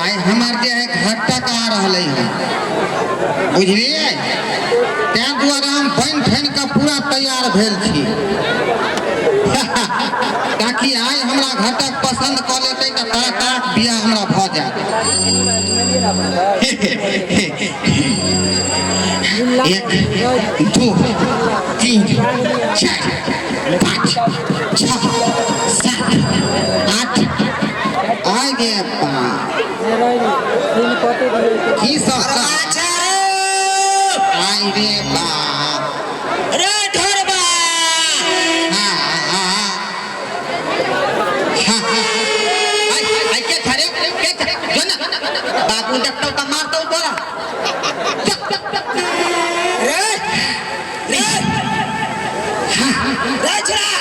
आइ हमर जे है घटक आ रहलै हँ, बुझलियै? ताहि दुआरे हम बनि ठनि कऽ पूरा तैयार भेल छी, ताकि आइ हमरा घटक पसन्द कऽ लेतै तऽ तरह तरहक बियाह हमरा भऽ जायत। 1 2 3 4 5 6 7 8 आइ गे बाप, की सब आइ रे बाप रे ढोरबा। हाँ हाँ हाँ, आई आई के छरे के छरे, जो ना बाबू देखतौ तऽ मारतौ तोरा। रे रे रे छोरा।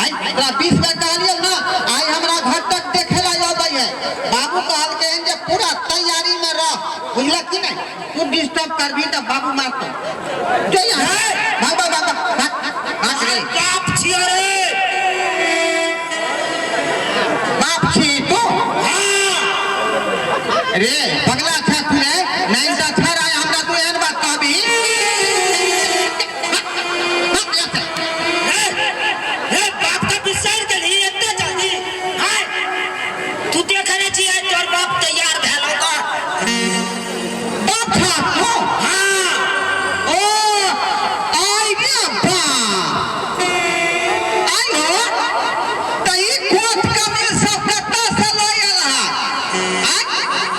आई तोरा 20 बेर कहलियौ ना, आइ हमरा घर तक देखे ला अबै है। बाबू कहलकै हन जे पूरा तैयारी में रह, बुझलक कि नहीं? तू डिस्टर्ब करबी तऽ बाबू मारतौ। जो यहाँ भाग भाग भाग भाग भाग रे। बाप छियो रे। बाप छी तू? हाँ। रे पगला छा तू रे, नहीं तऽ छड़ आइ हमरा तू एहन बात कहबी? रे रे, बाप का बिसर गेलही एते जल्दी? हाय, तू देखने छी आइ तोर बाप तैयार भेल होगा। बाप छा तू? हाँ। ओ आइ रे बाप, आइ हो तऽ ई कोट कमीज सब कतऽ से लऽ आयल हँ? आइ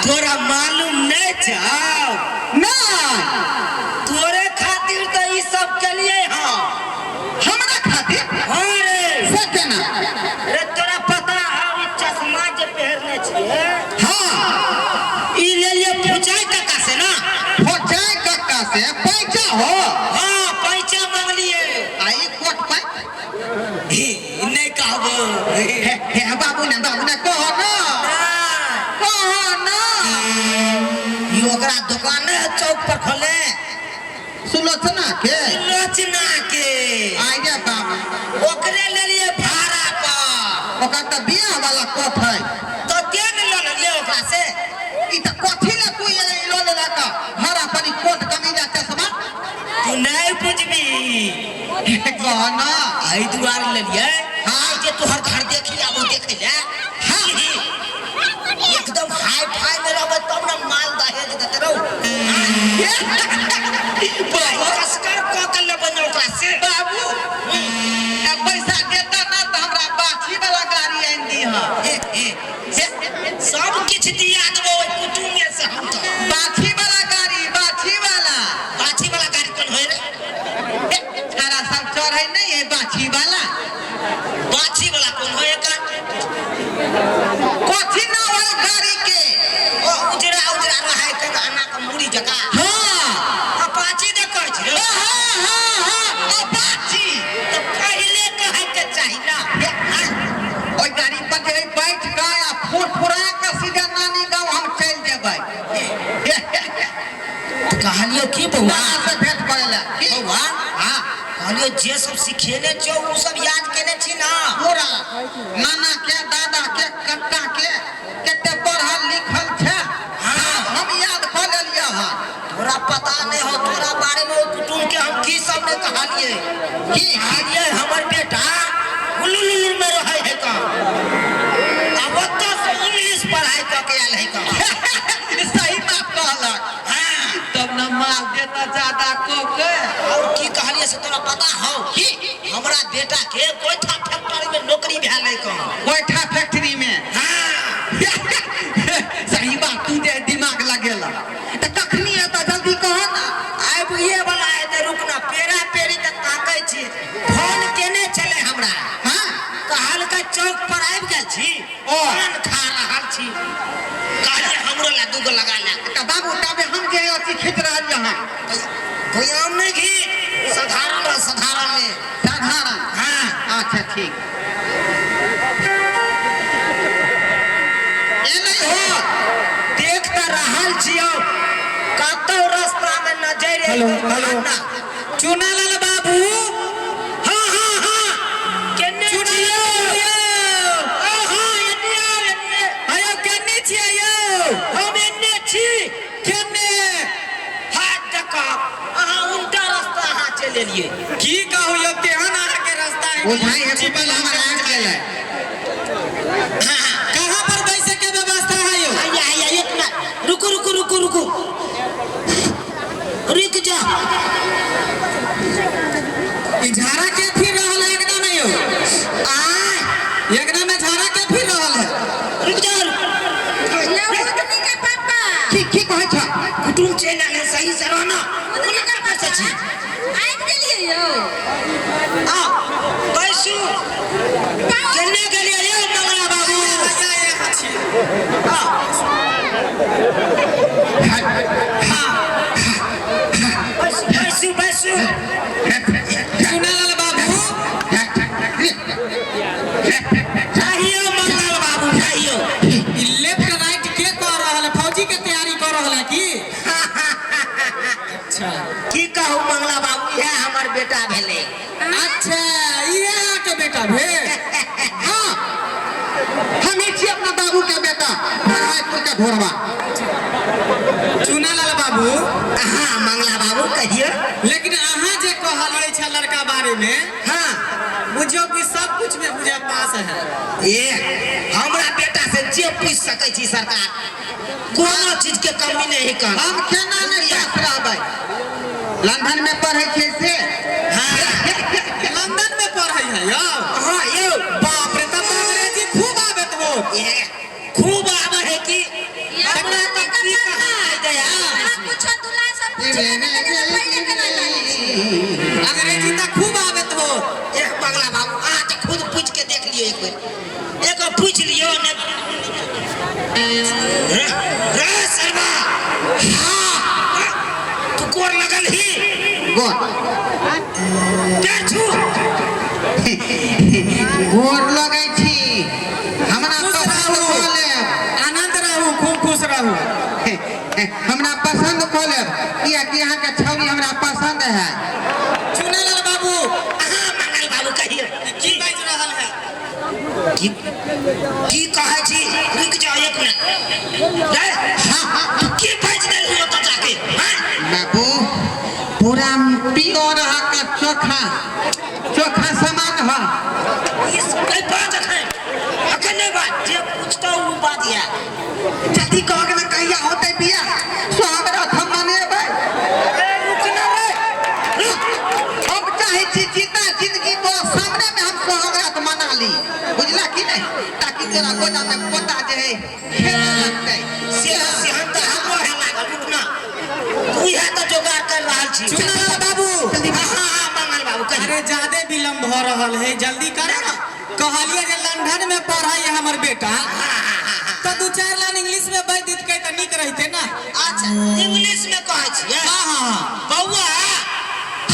तोरा मालूम नहीं छौ? नहि। तोरे खातिर तऽ ई सब केलिए हँ। हमरा खातिर? हाँ रे। से केना? रे तोरा पता है ई चश्मा जे पहिरने छियै? हाँ। ई लेलिए फुचाई काका से ना। फुचाई काका से पैसा हो? हाँ, पैसा मांगलिए। आ ई कोट पैंट? नहीं कहबो। हे हे बाबू ने, बाबू ने, कहो ना। नहीं। कहो ना। ई ओकरा दुकान नहीं है चौक पर खोले? सुलोचना के? सुलोचना के। आइ रे बाप। ओकरे लेलिए भाड़ा पर। ओकर तऽ बियाह वाला कोट है। तो के ने लऽ लेलिए ओकरा से? ई तऽ कथी ले तू ये लऽ लेला तऽ भाड़ा पर ई कोट कमीज आ चश्मा? तू नहीं बुझबी। कह ना। एहि दुआरे लेलिए। हाँ। जे तोहर घर देखी आबो देखे ले। हाँ। एकदम हाई फाई में रहबै तब ने माल दहेज देते रहो। कसकर कऽ के लेबै ने ओकरा से। बाबू, ए पैसा देता ना तऽ हमरा बाछी वाला गाड़ी आनि दीह। सब किछु दिया देबो ओहि कुटुमे से हम तऽ। बाछी वाला गाड़ी, बाछी वाला। बाछी वाला गाड़ी कोन होय रे? छाड़ा सब चढ़ै नहीं है बाछी वाला। बाछी वाला कोन होय एकर? कथी ना होय गाड़ी के? ओ उजरा उजरा रहै के आना के मुड़ी जकाँ। हाँ। अपाची दे कहै छी रे। हाँ, हाँ, हाँ, अपाची। तऽ पहिले कहै के चाही ना। ओहि गाड़ी पर जे बैठ के आ फुरफुरा के सीधा नानी गाँव हम चलि जेबै। तऽ कहलियौ की बौआ? नाना से भेंट करै लए। की? बौआ? हाँ। कहलियौ जे सब सिखेने छियौ ओ सब याद केने छी ना? पूरा नाना के दादा के कक्का के कते पढ़ल लिखल छै। हाँ। हम याद कऽ लेलियै हँ। तोरा पता नहीं हो, तोरा बारे में ओ कुटुम के हम की सब नहीं कहलिए। की? कहलिए हमर बेटा उलुलुलु में रहै है का, आ ओतऽ से इंग्लिश पढ़ाई कऽ के आयल है का। सही बात कहलक। हाँ। तब न माल देता ज्यादा कऽ के। और की कहलिए से तोरा पता हौ? की? हमरा बेटा के गोइठा फैक्ट्री में नौकरी भेल है का। गोइठा फैक्ट्री में? हाँ। सही बात, तू जे दिमाग लगेला तऽ कखनी एतऽ जल्दी कह ना। आबि ये वाला हेतै, रुक ना, पेरा पेरी तऽ ताकै छी। फोन केने छलै हमरा। हाँ। कहलकै चौक पर आबि गेल छी, ओ। पान खा रहल छी। कहलियै हमरो ला दूगो लगा ले। तऽ बाबू तबे हम जे अथी खींच रहल यहाँ। गोयाम नहीं घी, साधारण रह, साधारण में। साधारण? हाँ। अच्छा ठीक। ए नहीं हो। देख तऽ रहल छियौ कतौ रास्ता में नजर हेलो, एतौ हेलो। ना। चुनालाल बाबू। हाँ, हाँ, हाँ। केने चुनालाल छियौ? बाबू। हाँ, बुझाई है कुटुम हमर आबि गेलै। कहाँ पर बैसे के व्यवस्था है यो? आइए आइए, एक मिनट रुकू रुकू रुकू रुकू, रुक जा। ई झाड़ा के फिर रहल है एकदम नहीं हो। आ एकदम में झाड़ा के फिर रहल है। रुक जा। यौ बुधनी के पापा। की की कहै छ? कुटुम चलि आयल है, सही से रहना। बुधनी के पापा छी। आबि गेलियै यौ। आ बैसू। केने गेलियै यौ मंगला बाबू? आ बैसू बैसू बैसू। चुनालाल बाबू। कहियो मंगल बाबू कहियो। ई लेफ्ट राइट के कर रहल है? फौजी के तैयारी कर रहल है की? अच्छा। की कहू मंगला बाबू, इएह हमर बेटा भेलै। अच्छा, इहे अहाँके बेटा भेल? हाँ, हम ही छी अपना बाबू के बेटा, रायपुर के घोड़वा। चुनालाल बाबू। हाँ मंगला बाबू कहियो। लेकिन अहाँ जे कहल छै लड़का बारे में, हाँ बुझियौ कि सब कुछ में बुझे पास है। ए हमरा बेटा से जे पूछ सकै छी सरकार, कोनो चीज के कमी नहीं कर। हम केना नहि पास रहबै? लंदन में पढ़ै छियै से। हाँ लंदन में पढ़ै है यौ? हाँ यौ। बाप रे, तब तऽ अंग्रेजी खूब आबैत हो। ए खूब आबै है कि। यौ हमरा बुधनी तऽ के की पापा, कहै गया। अहाँ कुछो दुल्हा से पुछबै ने तऽ पहिले केना जानै छी? अंग्रेजी तऽ खूब आबैत हो। ए मंगला बाबू, अहाँ तऽ खुद पूछ के देख लियौ एक बेर, एक बेर पूछ लियौ ने। रे रे सरवा, हाँ तू गोर लगल ही? गोर पैर छू। गोर लगै छी। हमरा खुश पसंद रहू। कऽ लेब। आनंद रहू, खूब खुश रहू। हमरा पसंद कऽ लेब, कियाकि अहाँके छौड़ी हमरा पसंद है। चुनालाल बाबू। हाँ मंगल बाबू कहियो। की बाजि रहल है? की की कहै छी? रुक जाओ एक मिनट। रे तू की बाजि देलही ओतऽ जाके? हाँ बाबू, पूरा प्योर अहाँके चोखा चोखा सामान है। इस कई बात अखन अखन नहीं बात, जे पूछतो उ बात या। जल्दी कह के ना, कहिया होतै बियाह? सुहाग रात हम मनेबै। ए रुक ना रे, रुक। हम चाहै छी जीता जिंदगी तोरा सामने में हम सुहाग रात मना ली, बुझला कि नहीं? ताकि तोरा गोदा में पोता जे है खेले लगतै। से से हम तऽ हमरो है लागल। रुक ना, तू इएह तऽ जोगाड़ कर रहल छी। चुनालाल बाबू। हाँ हाँ मंगल बाबू कहियो। अरे ज्यादे विलम्ब भऽ रहल है, जल्दी करो ना। कहलिए जे लंदन में पढ़ै है हमर बेटा, तऽ दू चारि लाइन इंग्लिश में बाजि दितकै तऽ नीक रहितै ना। अच्छा, इंग्लिश में कहै छियै? हाँ हाँ हाँ। बौआ।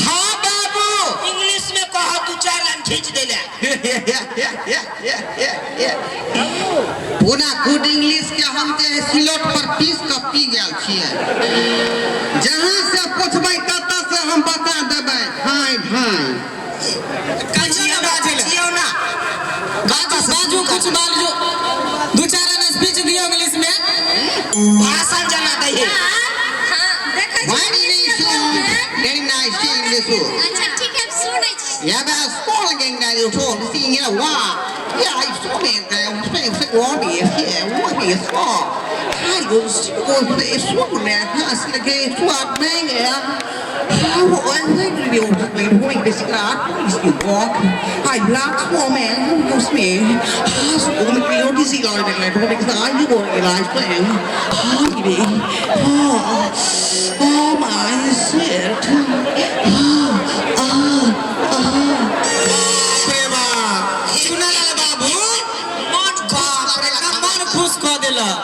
हाँ बाबू। इंग्लिश में कह, तू चार लाइन खींच देले। पूरा गुड इंग्लिश के हम जे है सिलोट पर पीस कऽ पी गेल छियै। जहाँ से पूछबै ततऽ से हम बता देबै। हाय भाई। कहियो ना बाजै लए। छियौ ना। बाजू बाजू, कुछ बाजू, दू चारि लाइन स्पीच दियौ इंग्लिश में। भाषण जना दै है। हाँ हाँ, देखै छी Very English nice, के बोलते। very nice English. अच्छा ठीक है, हम सुनै छी। Yeah, but calling that you told see you wow. Yeah, I saw it there. What is here? What is for? I was so man has the gate what man. How I think you going this class you walk. I black woman who was me. Has only you this is like like I you go in life plan. Oh, oh my shit. बाप रे बाप, चुनालाल बाबू, मन बाप रे, एकदम मन खुश कऽ देलक।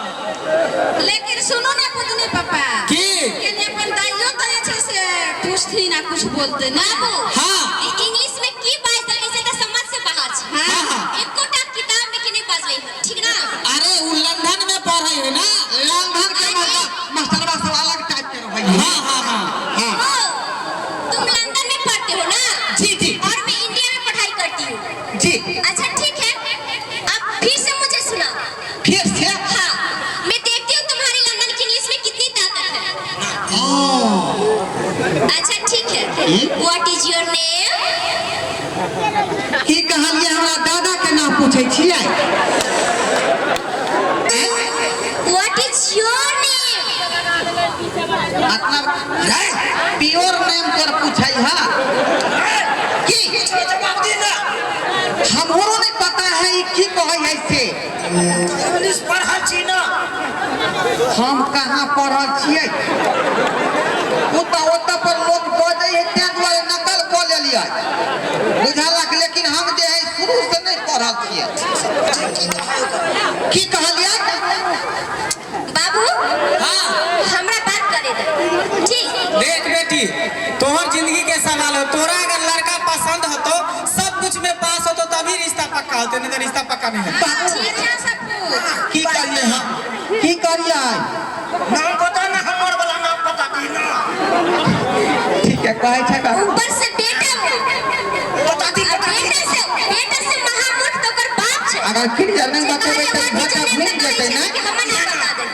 लेकिन सुनू ने बुधनी पापा। की? केने अपन दाइयो तऽ जे छै से पूछथिन आ कुछ बोलते ना। बाबू। हाँ। ई इंग्लिश में की बाजि देलकै से तऽ समझ से बाहर छै। हाँ। हाँ। एकोटा किताब में के नहि बाजलै हन, ठीक ना? अरे उ लंदन में पढ़ै है ना। लंदन के मास्टरवा सब अलग टाइप के रहै है। हाँ हाँ हाँ। हाँ। ओ तुम लंदन में पढ़ते हो ना? जी जी। और मैं इंडिया में पढ़ाई करती हूँ। जी। अच्छा ठीक है, अब फिर से मुझे सुनाओ। फिर से? हाँ, मैं देखती हूँ तुम्हारी लंदन की इंग्लिश में कितनी ताकत है। अच्छा ठीक है, what is your name? की छियै? What is your name? मतलब प्योर नेम तोर पूछै है की? जवाब दी ना। हमरो नहीं पता है ई की कहै है से। इंग्लिश पढ़ल छी ना? हम कहाँ पढ़ल छियै? ओ तऽ ओतऽ पर लोक बजै है, ताहि दुआरे नकल कऽ लेलियै, बुझलक? लेकिन हम जे है शुरू से नहीं पढ़ल छियै। की कहलियै? बाबू, हाँ। हमरा बात करे दे, ठीक? देख बेटी, तोहर जिंदगी के सवाल हो। तोरा अगर लड़का पसंद हो, सब कुछ में पास हो, तो तभी रिश्ता पक्का होते, नहीं तो रिश्ता पक्का नहीं होता। ठीक है, सब कुछ। की करियै हम? की करियै? नाम बता ना, हमर वाला नाम बता दी ना। ठीक है, कहै छै बाबू। ऊपर से बेटा हो। बता दी। और बता दी। बेटा से महामूर्ख तो ओकर बाप छै। अगर क्लियर नहीं जे बतेबै कहै तऽ what is घाटा your name घुमि तऽ कहै जेतै छै ने। कि हमर नाम बता दे।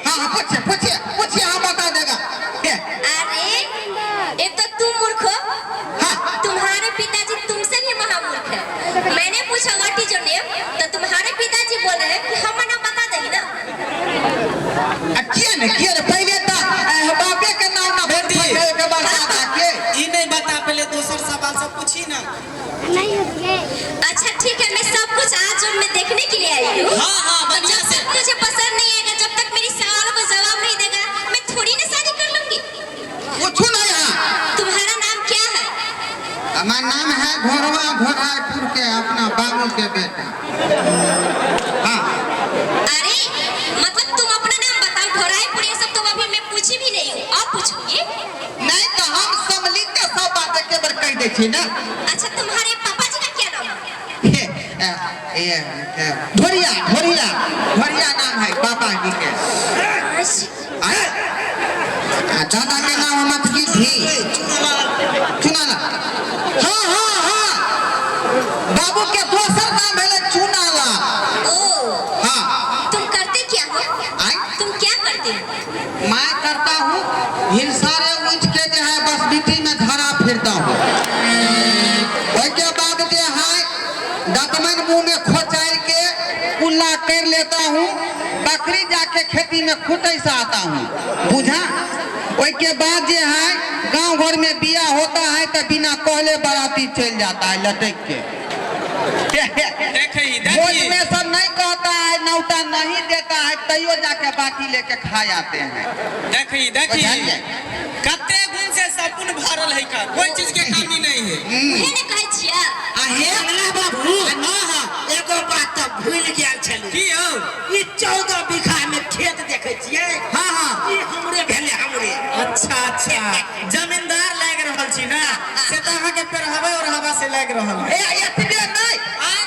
हाँ हाँ, पूछिए पूछिए पूछिए, हाँ, बता देगा। ए, अरे, एक तो तुम मूर्ख हो। हाँ। तुम्हारे पिताजी तुमसे भी महामूर्ख है। मैंने पूछा, "What is your name?" तो तुम्हारे पिताजी बोले हैं कि हमर नाम बता देगी ना। आ किया ने, किया ने? पहिले तऽ बापे के नाम ना बेटी। पूछै, के बाद दादा के। ई नहीं बता, पहले दोसर सवाल सब पूछी ना। अच्छा, ठीक है, मैं सब कुछ आज मैं देखने के लिए आई हूँ। हाँ हाँ तो बढ़िया जब से। तक मुझे पसंद नहीं आएगा, जब तक मेरी सवालों का जवाब नहीं देगा, मैं थोड़ी ना शादी कर लूंगी। पूछू ना यहाँ। तुम्हारा नाम क्या है? हमारा नाम है घोरवा घोरापुर के अपना बाबू के बेटा, हाँ। अरे, मतलब तुम अपना नाम बताओ। ढोराईपुर ये सब तो अभी मैं पूछी भी नहीं हूँ, अब पूछूंगी। नहीं तो हम सम्मिलित के सब बात एके बेर कहि दै छी ना। अच्छा, तुम्हारे पापा जी का क्या नाम है? हे, ए, ए, ए, ढोरिया, ढोरिया, ढोरिया नाम है पापा जी के। आय? आ दादा के नाम हम की थी? चुनाला। हाँ हाँ हाँ, बाबू के दोसर नाम भेलै चुनाला। ओ। हाँ। तुम करते क्या हो? आय? तुम क्या करते हो? मैं करता हूँ, हिलसारे उठ के जो है बस बिट्टी में धरा फिरता हूँ। ओहिके बाद जे है दतमन मुंह में खोचार के कुल्ला कर लेता हूँ, बकरी जाके खेती में खुटे से आता हूँ, बुझा? ओहिके बाद जे है गांव घर में बिया होता है तो बिना कहले बाराती चल जाता है लटक के। देखी। भोज देखी। में सब नहीं कहता है, नौता नहीं देता है, तैयो जाके बाटी लेके खा जाते हैं। देखी, देखी। बुझलियै? कते गुण से सपुन भरल है का, कोई चीज के कमी नहीं है। उहे ने कहै छियै। आ हे। मंगला बाबू। हाँ हाँ एगो बात तऽ भूलि गेल छली। की हो? ई 14 बीघा में खेत देखै छियै? हाँ हाँ ई हमरे भेलै, हमरे। अच्छा अच्छा, जमींदार लाग रहल छी ना, से तऽ अहाँके पेरहवे और हवा से लाग रहल है। ए, एतबे नहीं, आँय?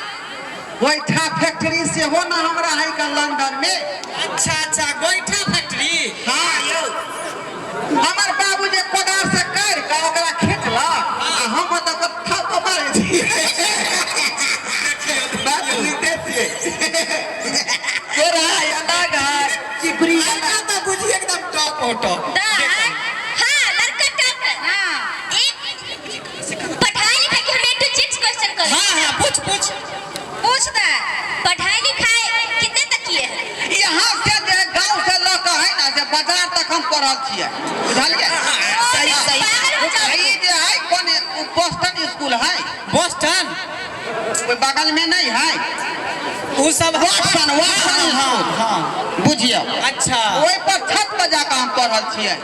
गोइठा फैक्ट्री सेहो ना हमरा है का लंदन में। अच्छा अच्छा, गोइठा फैक्ट्री। हाँ। यौ। हमर बाबू जे कोदार से कर के ओकरा खींचलक आ हम ओतऽ थप्पा मारै छी। बात बुझते छियै, तोरा अलग है, चिपरी अलग। लड़का तो बुझिए एकदम टॉप हो, टॉप। दाय, हाँ, लड़का टॉप है। एक पढ़ाई लिखाई के हम ए टू जेड क्वेश्चन कर। हाँ हाँ, पूछ पूछ। पूछ दे। पढ़ाई लिखाई कितने तक किए हैं? यहाँ से जे गांव से लऽ के है ना से बाजार तक हम पढ़ल छियै, बुझलियै? सही सही। पागल हो जाओगे। ई जे है कोन बोस्टन स्कूल है। बोस्टन? ओहि बगल में नहीं है? उ सब। वाटसन, वाटसन हाँ स्कूल। हाँ बुझियौ। अच्छा। ओहि पर छत पर जाकर हम पढ़ल छियै।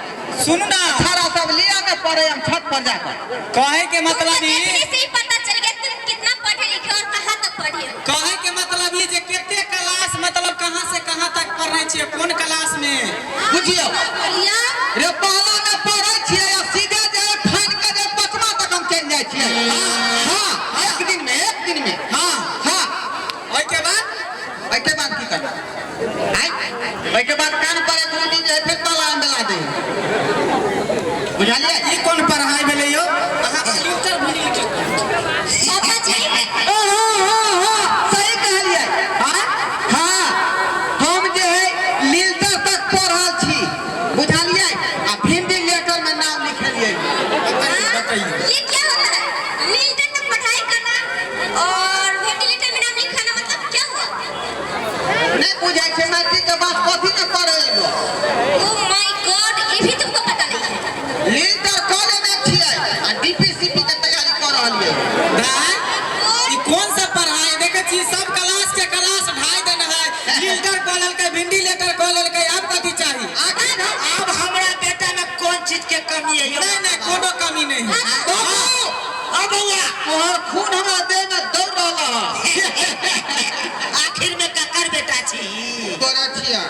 सुनू ना। सारा सब लिया में पढ़े हम छत पर जाकर। कहे के तुमको मतलब ई देखने से ही पता चल गया तुम कितना पढ़े लिखे और कहाँ तक पढ़े हो। कहे के मतलब ई जे कते क्लास, मतलब कहाँ से कहाँ तक पढ़ने छियै, कोन क्लास में? बुझियौ। लिया। रे, पहला में पढ़ै छियै आ सीधे जे फाइन के जे पचमा तक हम चलि जाइ छियै। हाँ, एक दिन में, एक दिन में। हाँ। हाँ। ओहिके बाद? ओहिके बाद की करना आइ? ओहिके बाद कान पर एक दिन जे है फिर ताला मिला दे, बुझलियै? ई कोन पढ़ाई भेलै यौ? अहाँ कंप्यूटर भूलि गेलियै। पापा जी। हाँ हाँ हाँ, सही कहलियै। हाँ। हाँ, हम जे है लीलटर तक पढ़ल छी, बुझलियै? आ वेंटिलेटर में नाम लिखेलियै। बताइए, बताइए। ये क्या होता है, लीलटर तक पढ़ाई करना और वेंटिलेटर में नाम लिखाना? चीज के कमी है यौ। नहीं नहीं, कोनो कमी नहीं है। बाबू, हाँ बउआ। तोहर खून हमरा देह में दौड़ रहल है। आखिर में ककर बेटा छी? तोरा छिया।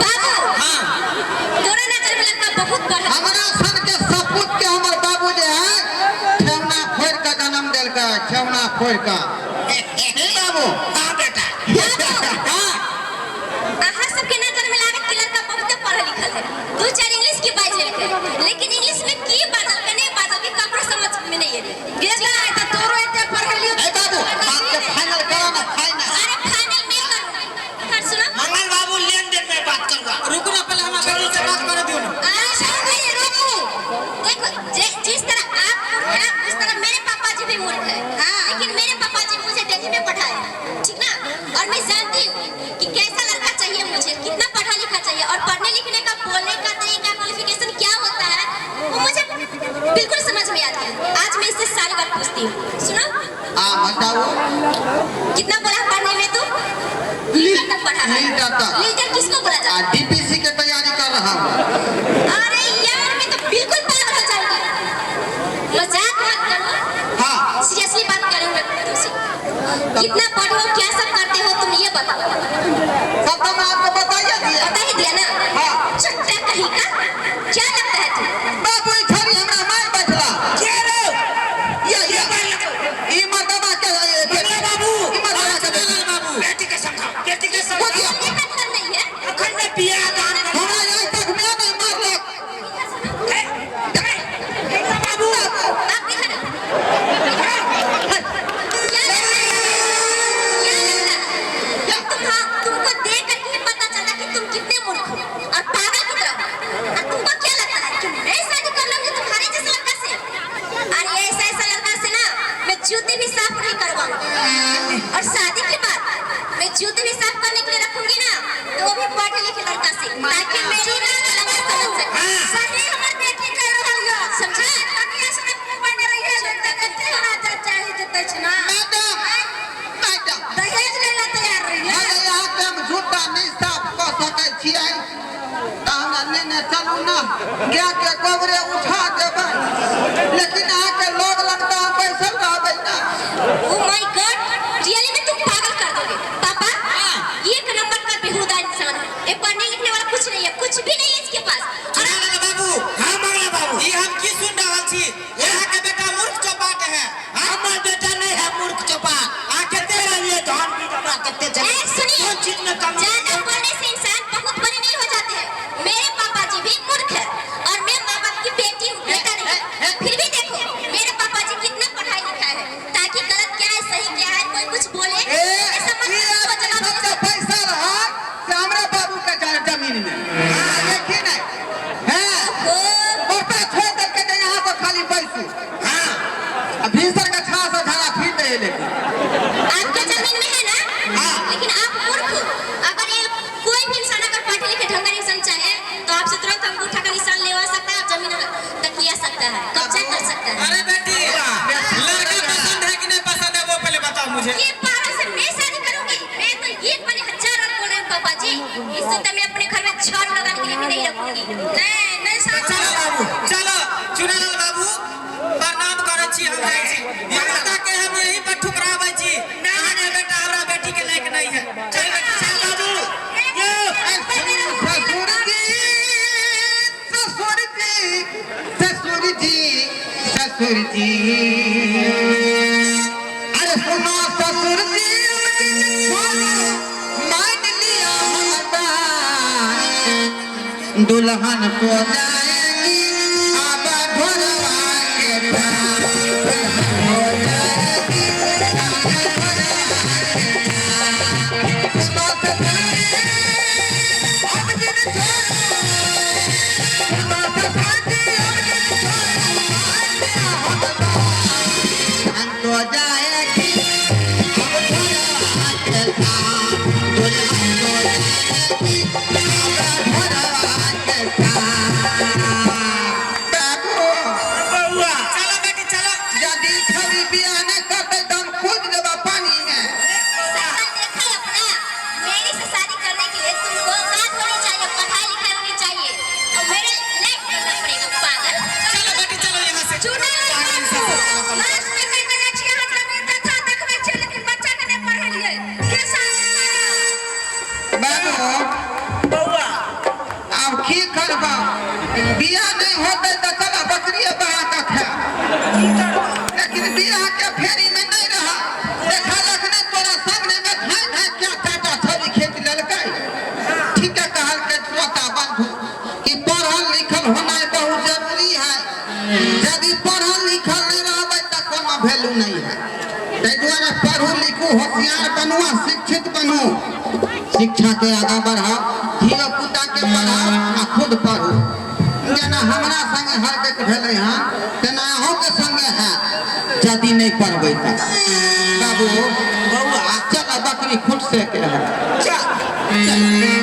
बाबू, हाँ। तोरा नजर में लड़का बहुत पढ़ल। हमरा सन के सपूत के हमर बाबू जे है ठेहुना फोड़ के जन्म देलकै, ठेहुना फोड़ के। हे बाबू। हाँ बेटा। बाबू, हाँ। अहाँ सबके नजर में लागत कि लड़का बहुते पढ़ल लिखल है, दू चार इंग्लिश की बाजि लेलकै, लेकिन इंग्लिश में की बाजल के नहीं बाजल के ककरो समझ में नहीं एलै। गेला तऽ तोरो एते पढ़लियो। ए बाबू, बात के फाइनल करो ना, फाइनल। अरे फाइनल में करू, इधर सुनो। मंगल बाबू, लेन देन में बात करूँगा। रुकू ना, पहले हमरा बेटी से बात करे दियो ना। अच्छा भाई रुकू, देखो जिस तरह आप मूर्ख हैं उस तरह मेरे पापा जी भी मूर्ख हैं। लेकिन मेरे पापा जी मुझे दिल्ली में पढ़ाए, ठीक ना, और मैं जानती हूँ कि कैसा लड़का चाहिए मुझे, कितना पढ़ा लिखा चाहिए, और पढ़ने लिखने का बोलने का तरीका क्वालिफिकेशन क्या होता है वो मुझे बिल्कुल समझ में आती है। आज मैं इससे सारी बात पूछती हूँ, सुनो। हाँ बताओ। कितना बोला पढ़ने में तू? लीटर तक पढ़ा है। लीटर तक। लीटर किसको बोला जाता है? डीपीसी के तैयारी कर रहा हूँ। अरे यार मैं तो बिल्कुल पागल हो जाऊंगी, मजाक मत करो। हाँ। सीरियसली बात करूंगा तुमसे। कितना पढ़े हो, क्या सब करते हो तुम, ये बताओ। सब तो मैं आपको बता ही दिया। बता ही दिया ना। हाँ। चट्टा कहीं का, क्या लगता है तुम? बाबू ई छड़ी हमरा मार बैठला। के रो? ये मार लगो। ई मर्दबा के मंगला बाबू। ई मर्दबा के चुनालाल बाबू। बेटी के समझाओ, बेटी के समझाओ। ये मतलब नहीं है। अखन में बियाह दान कर। हमरा आज तक में नहीं मारलक। ए, ए, मंगला बाबू। आप इधर आओ। क्या लगता है? क्या लगता है? तुमको देख करके ही पता चलता कि तुम कितने मूर्ख हो और पागल की तरह हो। और तुमको क्या लगता है कि मैं शादी कर लूंगी तुम्हारे जैसे लड़का से? अरे ऐसा ऐसा लड़का से ना मैं जूते भी साफ नहीं करवाऊंगी, और शादी के बाद मैं जूते भी साफ करने के लिए रखूंगी ना तो वो भी पढ़े लिखे लड़का से, ताकि मेरी बात समझ सके। सही हमर बेटी कह रहल यो। समझा? कनिया से मुंह बने रही है तऽ कते ना चाही जतै छै ना। मैडम, मैडम, दहेज लेला तैयार रही है। अरे यहाँ के हम जूता नहीं साफ कऽ सकै छियै तऽ हमरा लेने चलू ना, गाय के गोबरे उठा देबै, लेकिन अहाँके लोग लगता हम बैसल रहबै ना। ओ my God, really में तुम पागल कर दोगे पापा। एक नंबर का बेहुदा इंसान है ये, पढ़ने लिखने वाला कुछ नहीं है, कुछ भी नहीं है इसके पास। और चुनालाल बाबू। हाँ मंगला बाबू। ई हम की सुन रहल छी? यहाँ के बेटा मूर्ख चौपाट है। हमर बेटा नहीं है मूर्ख चौपाट। आ कते तेरा लिए धान बीज हमरा कते चले। ए, सुनिए, कोन चीज में कमी? ज्यादा पढ़ने से इंसान बहुत बड़े नहीं हो जाते हैं। मेरे पापा जी भी मूर्ख है और मैं माँ बाप की बेटी हूँ, बेटा नहीं। फिर भी देखो मेरे पापा जी कितना पढ़ाई लिखा है, ताकि गलत क्या है सही क्या है कोई कुछ बोले ए, मैं समझ ई उसको आदमी जवाब दे सबके सकूं। पैसा रहा से हमरा बाबू के जमीन में। हाँ, देखी नहीं। हैं? ओ, गोटा छोड़ देलकै जे यहाँ से खाली बैसू। हाँ। आ भीतर के छाह से झाड़ा फिर दे लेकिन। आपके जमीन में है ना? हाँ। लेकिन आप मूर्ख हो। अगर ये कोई भी इंसान अगर पढ़े लिखे ढंगर इंसान चाहे तो आपसे तुरंत अंगूठा का निशान लेवा सकता है और जमीन तक लिया सकता है, कब्जा कर सकता है। अरे बेटी, लड़का पसंद है कि नहीं पसंद है वो पहले बताओ मुझे। ये पागल से मैं शादी करूंगी? मैं तो ये मैंने हजार बार बोल रही हूँ पापा जी, इससे तो मैं अपने घर में झाड़ू लगाने के लिए भी नहीं रखूंगी। नहीं नहीं साफ। चलो बाबू, चलो चुनालाल बाबू, प्रणाम करै छी, हम जाइ छी। ई रिश्ता के हम यहीं पर ठुकराबै छी। अहाँके बेटा हमरा बेटी के लायक नहीं है। चल बेटी, चल बाबू। यो। ससुर जी, ससुर जी, ससुर जी, ससुर जी, अरे सुनो ससुर जी, मान लिया हमर बात, दुल्हन को जाएगी अब घरवा के पास। दुल्हन हो जाएगी अब घरवा के पास। सुनो ससुर जी, अब जिन छोड़ो, सुनो ससुर जी, अब जिन छोड़ो, मान लिया हमर बात, दुल्हन को जाएगी अब घरवा के पास। दुल्हन को जाएगी अब घरवा के पास। बाबू बौआ आब की करबा बियाह नहीं होते तऽ चल बकरिए बहा कऽ खायब की करबा लेकिन बियाह के फेरी में नहीं रहा देखा रखने तोरा सामने में धाय धाय क्या टाटा छवि खेच लेलकै ठीक है कहल के श्रोता बंधु कि पढ़ल लिखल होना बहुत जरूरी है यदि पढ़ल लिखल नहीं रहबै तऽ कोनो वैल्यू नहीं है ताहि दुआरे पढ़ू लिखू होशियार बनू आ शिक्षित बनू शिक्षा के आगा बढ़ाओ धियो पुता के पढ़ाओ आ खुद पढ़ू जेना हमरा संगे हरकत भेलै हँ तेना अहूँके संगे हैत यदि नहि पढ़बै तऽ बाबू बौआ चल बकरी खुट से के है चल चल।